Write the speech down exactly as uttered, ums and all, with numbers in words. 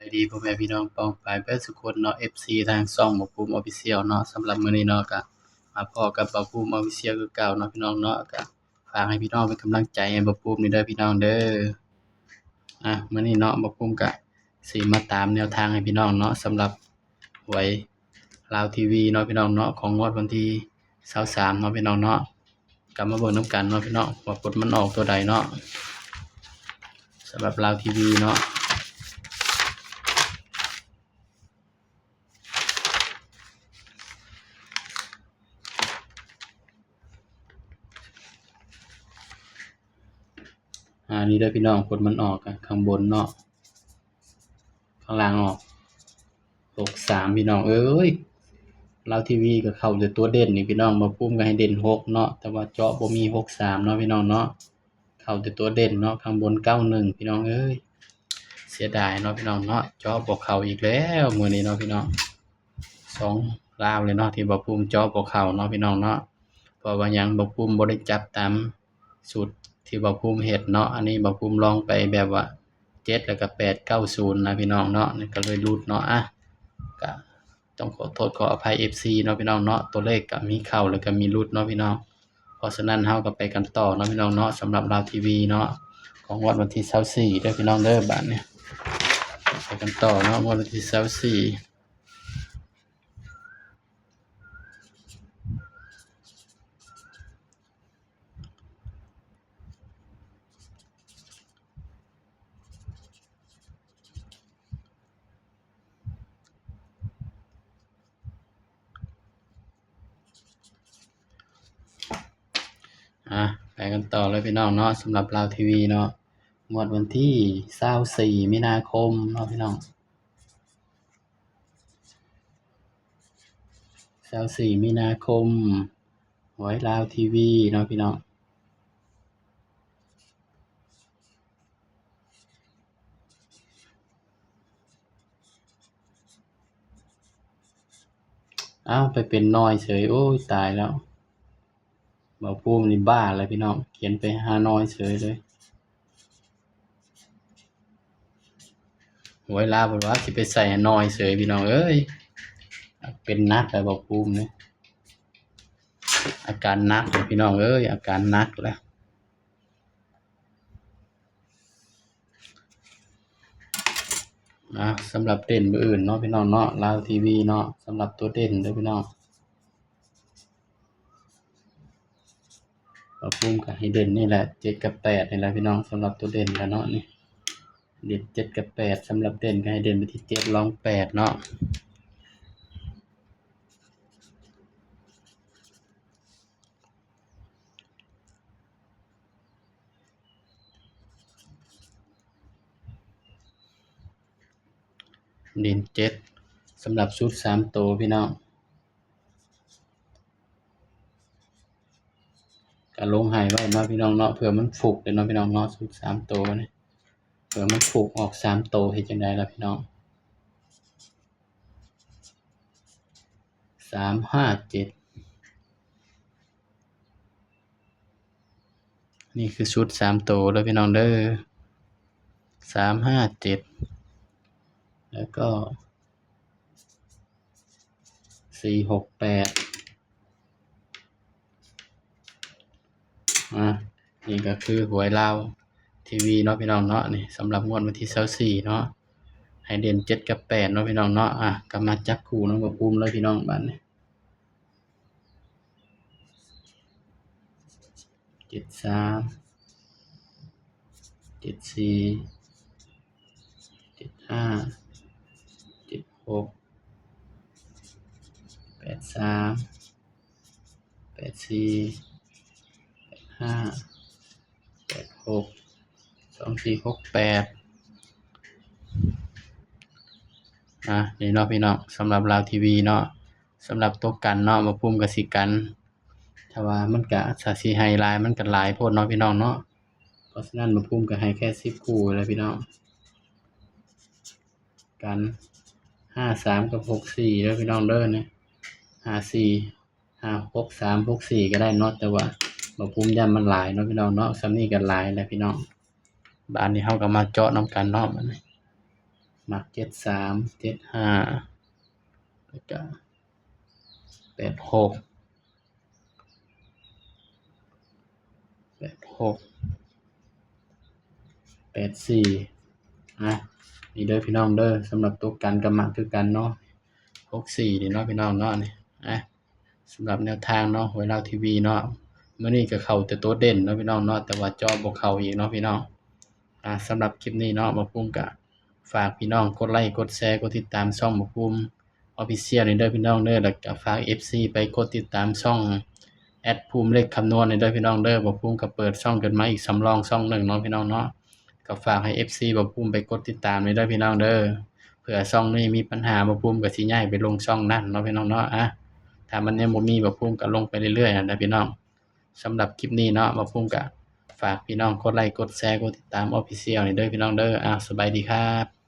สบายดีพ่อแม่พี่น้องป้องปายเบิดสุคนเนาะ เอฟซี ทางช่องบ่าวภูมิ Official เนาะ สำหรับมื้อนี้เนาะ ก็มาพ้อกับบ่าวภูมิ Official คือเก่าเนาะพี่น้องเนาะ ก็ฝากให้พี่น้องเป็นกำลังใจให้บ่าวภูมินี่เด้อพี่น้องเด้อ อ่ะ มื้อนี้เนาะ บ่าวภูมิก็สิมาตามแนวทางให้พี่น้องเนาะ สำหรับหวยลาวทีวีเนาะพี่น้องเนาะ ของงวดวันที่ซาวสามเนาะพี่น้องเนาะ กลับมาเบิ่งนำกันเนาะพี่น้อง ว่าผลมันออกตัวใดเนาะ สำหรับลาวทีวีเนาะ อ่า นี่เด้อพี่น้อง ผลมันออกอะ ข้างบนเนาะ ข้างล่างออก หกสาม พี่น้องเอ้ย ลาวทีวีก็เข้าแต่ตัวเด่นนี่พี่น้อง บ่าวภูมิก็ให้เด่นหกเนาะ แต่ว่าเจาะบ่มีหกสามเนาะพี่น้องเนาะ เข้าแต่ตัวเด่นเนาะ ข้างบน เก้าหนึ่ง พี่น้องเอ้ย เสียดายเนาะพี่น้องเนาะ เจาะบ่เข้าอีกแล้วมื้อนี้เนาะพี่น้อง สองลาวเลยเนาะ ที่บ่าวภูมิเจาะบ่เข้าเนาะพี่น้องเนาะ เพราะว่าหยัง บ่าวภูมิบ่ได้จับตามสูตรที่บ่าวภูมิเฮ็ดเนาะ อันนี้บ่าวภูมิลองไปแบบว่า เจ็ด แล้วก็ แปด เก้า ศูนย์ นะพี่น้องเนาะ นี่ก็เลยหลุดเนาะ อ่ะ ก็ต้องขอโทษขออภัย เอฟซี เนาะพี่น้องเนาะ ตัวเลขก็มีเข้าแล้วก็มีหลุดเนาะพี่น้อง เพราะฉะนั้นเฮาก็ไปกันต่อเนาะพี่น้องเนาะ สำหรับลาวทีวีเนาะ ของงวดวันที่ซาวสี่เด้อพี่น้องเด้อ บาดนี้ ไปกันต่อเนาะ งวดวันที่ซาวสี่ อ่ะ ไปกันต่อเลยพี่น้องเนาะ สำหรับลาวทีวีเนาะ งวดวันที่ซาวสี่ มีนาคมเนาะพี่น้อง ซาวสี่ มีนาคม หวยลาวทีวีเนาะพี่น้อง อ้าว ไปเป็นหน่วยเฉย โอ้ย ตายแล้ว บ่าวภูมินี่บ้าแล้วพี่น้อง เขียนไปหาหน่วยเฉยเลย หวยลาวเพิ่นว่าสิไปใส่หน่วยเฉยพี่น้องเอ้ย เป็นหนักแล้วบ่าวภูมินี่ อาการหนักเลยพี่น้องเอ้ย อาการหนักแล้ว อ่ะ สำหรับเด่นมื้ออื่นเนาะพี่น้องเนาะ ลาวทีวีเนาะ สำหรับตัวเด่นเด้อพี่น้อง บ่าวภูมิก็ให้เด่นนี่แหละ เจ็ด กับ แปด นี่แหละพี่น้อง สำหรับตัวเด่นแล้วเนาะ นี่ เด่น เจ็ด กับ แปด สำหรับเด่นก็ให้เด่นไปที่ เจ็ด รอง แปด เนาะ เด่น เจ็ด สำหรับชุดสามตัวพี่น้อง ก็ลงให้ไว้เนาะพี่น้องเนาะ เผื่อมันฟลุกเด้อเนาะพี่น้องเนาะ ชุดสามตัวนี่ เผื่อมันฟลุกออกสามตัว เฮ็ดจั่งใดล่ะพี่น้อง สามห้าเจ็ด นี่คือชุดสามตัวเด้อพี่น้องเด้อ สามห้าเจ็ด แล้วก็ สี่หกแปด อ่ะ นี่ก็คือหวยลาวทีวีเนาะพี่น้องเนาะ นี่สำหรับงวดวันที่ซาวสี่เนาะ ให้เด่น เจ็ด กับ แปด เนาะพี่น้องเนาะ อ่ะ ก็มาจับคู่เนาะ บ่าวภูมิเลยพี่น้อง บาดนี้ เจ็ดสาม เจ็ดสี่ เจ็ดห้า เจ็ดหก แปดสาม แปดสี่ แปดห้า แปดหก สองสี่หกแปด อ่ะ นี่เนาะพี่น้อง สำหรับลาวทีวีเนาะ สำหรับตัวกันเนาะ บ่าวภูมิก็สิกัน ถ้าว่ามันก็ ถ้าสิให้หลายมันก็หลายโพดเนาะพี่น้องเนาะ เพราะฉะนั้นบ่าวภูมิก็ให้แค่สิบคู่แหละพี่น้อง กัน ห้าสาม กับ หกสี่ เด้อพี่น้องเด้อ นี่ ห้าสี่ ห้า หกสาม หกสี่ ก็ได้เนาะ แต่ว่าบ่าวภูมิย้านมันหลายเนาะพี่น้องเนาะ ส่ำนี้ก็หลายแล้วพี่น้อง บาดนี้เฮาก็มาเจาะนำกันเนาะ บาดนี้ มักเจ็ดสาม เจ็ดห้า แล้วก็แปดหก แปดหก แปดสี่ อ่ะ นี่เด้อพี่น้องเด้อ สำหรับตัวกันก็มักคือกันเนาะ หกสี่ นี่เนาะพี่น้องเนาะ นี่ อ่ะ สำหรับแนวทางเนาะ หวยลาวทีวีเนาะ มื้อนี้ก็เข้าแต่ตัวเด่นเนาะพี่น้องเนาะ แต่ว่าเจาะบ่เข้าอีกเนาะพี่น้อง อ่ะ สำหรับคลิปนี้เนาะ บ่าวภูมิก็ฝากพี่น้องกดไลค์ กดแชร์ กดติดตามช่องบ่าวภูมิ Official นี่เด้อพี่น้องเด้อ แล้วก็ฝาก เอฟซี ไปกดติดตามช่องแอดภูมิเลขคำนวณนี่เด้อพี่น้องเด้อ บ่าวภูมิก็เปิดช่องขึ้นมาอีกสำรองช่องหนึ่งเนาะพี่น้องเนาะ ก็ฝากให้ เอฟซี บ่าวภูมิไปกดติดตามนี่เด้อพี่น้องเด้อ เผื่อช่องนี้มีปัญหา บ่าวภูมิก็สิย้ายไปลงช่องนั้นเนาะพี่น้องเนาะ อ่ะ ถ้ามันยังบ่มี บ่าวภูมิก็ลงไปเรื่อยๆนั่นแหละพี่น้อง สำหรับคลิปนี้เนาะ บ่าวภูมิก็ฝากพี่น้องกดไลค์ กดแชร์ กดติดตาม Official นี่เด้อพี่น้องเด้อ อ่ะ สบายดีครับ